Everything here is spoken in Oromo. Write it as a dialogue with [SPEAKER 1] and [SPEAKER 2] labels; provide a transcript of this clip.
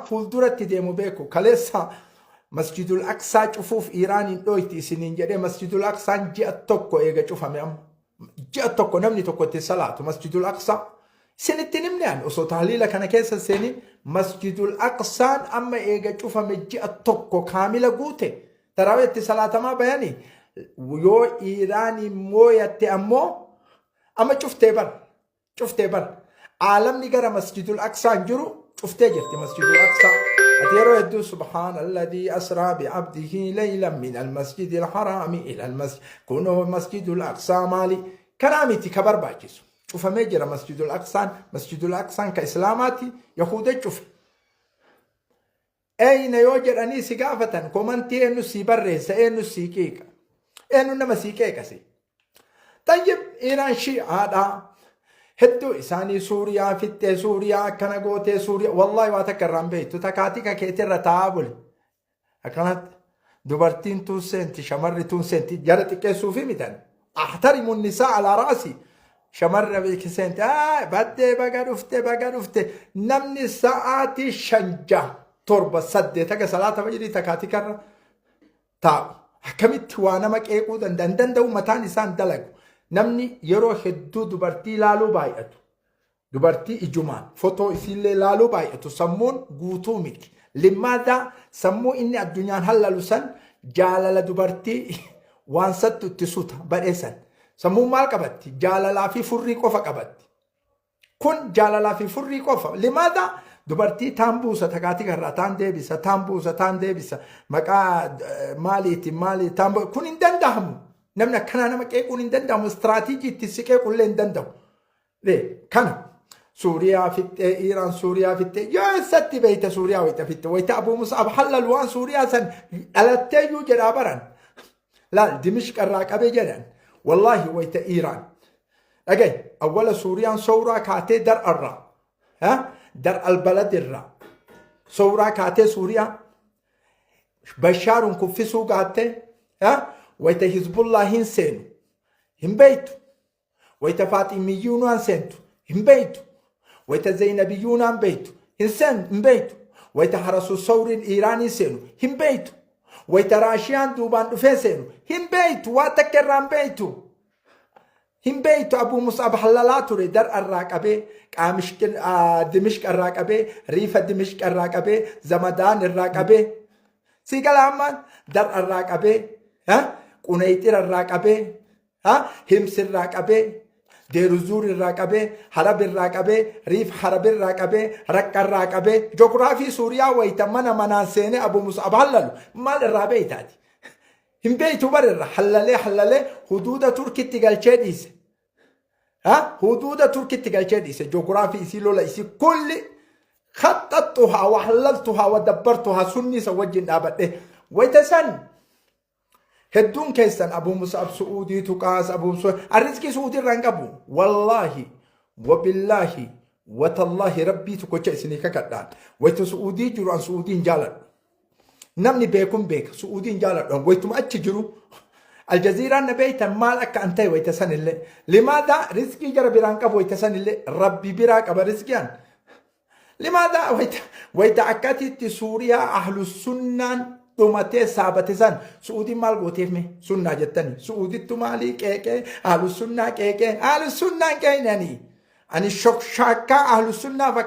[SPEAKER 1] Waan fuulduratti deemu beeku. Kaleessa Masjidul Aqsaa cufuuf Iiraaniin dhooyti isiniin jedhee, Masjidul Aqsaan ji'a 1 eega cufame amma. Ji'a 1 namni tokko itti salaatu Masjidul Aqsaa. Isinitti hin himne ani osoo tahliila kana keessa seenin. Masjidul Aqsaan amma eega cufame ji'a 1 kaamila guute. Taraawii itti salaatamaa bayanii yoo Iiraaniin mooyatte ammoo amma cuftee bar. Cuftee bar. Aalamni gara Masjidul Aqsaan jiru cuftee jirti Masjidul Aqsaa. Ati yeroo hedduu subhaanalladii asraa bi'abdihi laylan min almasjidil haraami ila almasjid, kunoo Masjidul Aqsaa maali? Kanaa miti ka barbaachisu. Cufamee jira Masjidul Aqsaan. Masjidul Aqsaan ka Islaamaati, Yahuda cufe. Eyna yoo jedhanii si gaafatan, komantii eenyu sii barreessa, eenyu sii qeeqa? Eenyu nama sii qeeqase? Tayyib, Iiraan Shi'aadha. Hedduu isaanii Suuriyaa fixxee, Suuriyaa akkana gootee, Suuriyaa wallaahi waa takka irraan beektu takaatika keetirra taa'aa buli. Akkanatti dubartiin tun seenti, shamarri tun seenti, jara xiqqeessuufi mitan. Ahtarimu nisaa alaa ra'asi. Shamarra beeki seenti baddee, baga dhufte, baga dhufte. Namni sa'aatii 5, 6, 7, 8 haga salaata fajrii takaatikarra taa'u. Akkamitti waa nama qeequu danda'a? Hin danda'u, mataan isaan dalagu. Namni yeroo hedduu dubartii laaluu baay'atu. Dubartii ijumaan fotoo isiillee laaluu baay'atu sammuun guutuu miti. Limmaadaa sammuu inni addunyaan hallalu san jaalala dubartii waan sattu itti suta badheessan. Sammuun maal qabatti? Jaalalaa fi furrii qofa qabatti. Kun jaalalaa fi furrii qofa. Limaada dubartii taan buusa takaatika irraa taan deebisa, taan buusa, taan deebisa, maqaa maaliitiin maalii taan kun hin danda'amu. Namni akkanaa nama qeequun hin danda'amu. Istiraatiijii itti si qeequllee hin danda'u. Kana Suuriyaa fixxee, Iiraan Suuriyaa fixxee, yoo eessatti beeyta Suuriyaa wayita fixxe, wayita Abuu Mus'ab hallal waan Suuriyaa san dhalatteeyyuu jedhaa baran. Laal, Dimishqa irraa qabee jedhan. Wallaahi wayita Iiraan. Dhagaye, awwala Suuriyaan sowraa kaatee Dar'arraa. Dar albalad irraa. Sowraa kaatee Suuriyaa. Bashaaruun kuffisuu gaattee. Wayita Hizbullaa hin seenu. Hin beeytu. Wayita Faaximiyyuunaan seentu hin beeytu. Wayita Zeynabiyyuunaan beeytu hin seen hin beeytu. Wayita Harasu Sawriin Iiraanii seenu hin beeytu. Wayita Raashiyaan duubaan dhufee seenu hin beeytu. Waa takka irraa hin beeytu. Hin beeytu. Abuu Mus'ab hallalaa ture Dar'a irraa qabee, Dimishqa irraa qabee, Riifa Dimishqa irraa qabee, Zamadaan irraa qabee. Sii gala ammaan Dar'a irraa qabee, Quneyxira irraa qabee, Hims irraa qabee, Deeruzuur irraa qabee, Halab irraa qabee, Riif Harab irraa qabee, Raqqa irraa qabee, joogiraafii Suuriyaa wayita mana manaan seenee Abu Mus'ab hallalu maal irraa beeytaati? Hin beeytu bar irra hallalee hallalee huduuda Turkitti galchee dhiise. Huduuda Turkitti galchee dhiise, joogiraafii isii, lola isii kulli khaxxaxxuhaa wa hallaltuhaa wa dabbartuhaa sunni isa wajjin dhaabadhe wayita san. Hedduun keessan Abuu Mus'ab Su'uudii tuqaas, Abuu Mus'ab rizqii Su'uudii irraa hin qabu. Wallaahi wabillaahi watallaahi, rabbii tokkocha isinii kakadhaan. Wayita Su'uudii jiru an Su'uudii hin jaaladhu. Namni beekun beeka, Su'uudii hin jaaladhu. Wayituma achi jiru Aljaziiraan na beektan maal akka an ta'e wayita sanillee. Limaadaa rizqii jara biraan qabu wayita sanillee rabbi biraa qaba rizqii an. Limaadaa wayita akkatitti Suuriyaa ahlu sunnaan dhumatee saabate san Su'uudiin maal gooteef mee sunnaa jettanii Su'uudittu maalii qeeqee, ahlu sunnaa qeeqee? Ahlu sunnaan qeeqnanii ani shokshaakkaa ahlu sunnaa.